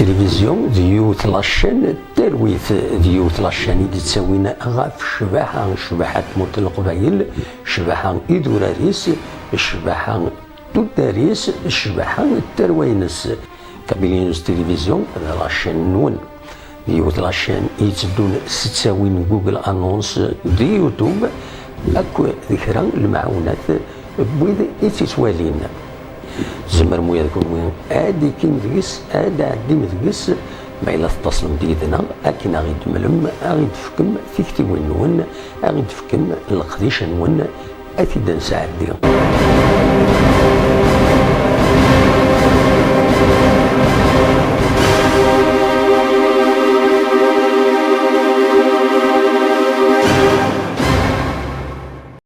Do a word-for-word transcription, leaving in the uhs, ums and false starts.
Tilivizyu d yiwet la chaîne n talwit, d yiwet la chaîne i d-ittawin ɣef ccbaḥa, ccbaḥa n tmurt n Leqbayel, ccbaḥa idurar-is, ccbaḥa tuddar-is, ccbaḥa n tarwa-ines. Kabylie News Télévision d la chaîne-nwen. D yiwet la chaîne i yetteddun s ttawin n Google Annonce d YouTube, akk d kra n lemɛawnat n wid i tt-ittwalin. Tzemrem ula d kunwi ad d-ikim deg-s, ad d-tɛeddim deg-s, ma yella tettaslem-d yid-neɣ akken ad ɣ-id-temlem, ad ɣ-id-tefkem tiktiwin-nwen, ad ɣ-id-tefkem leqdic-nwen, ad t-id-nesɛeddi.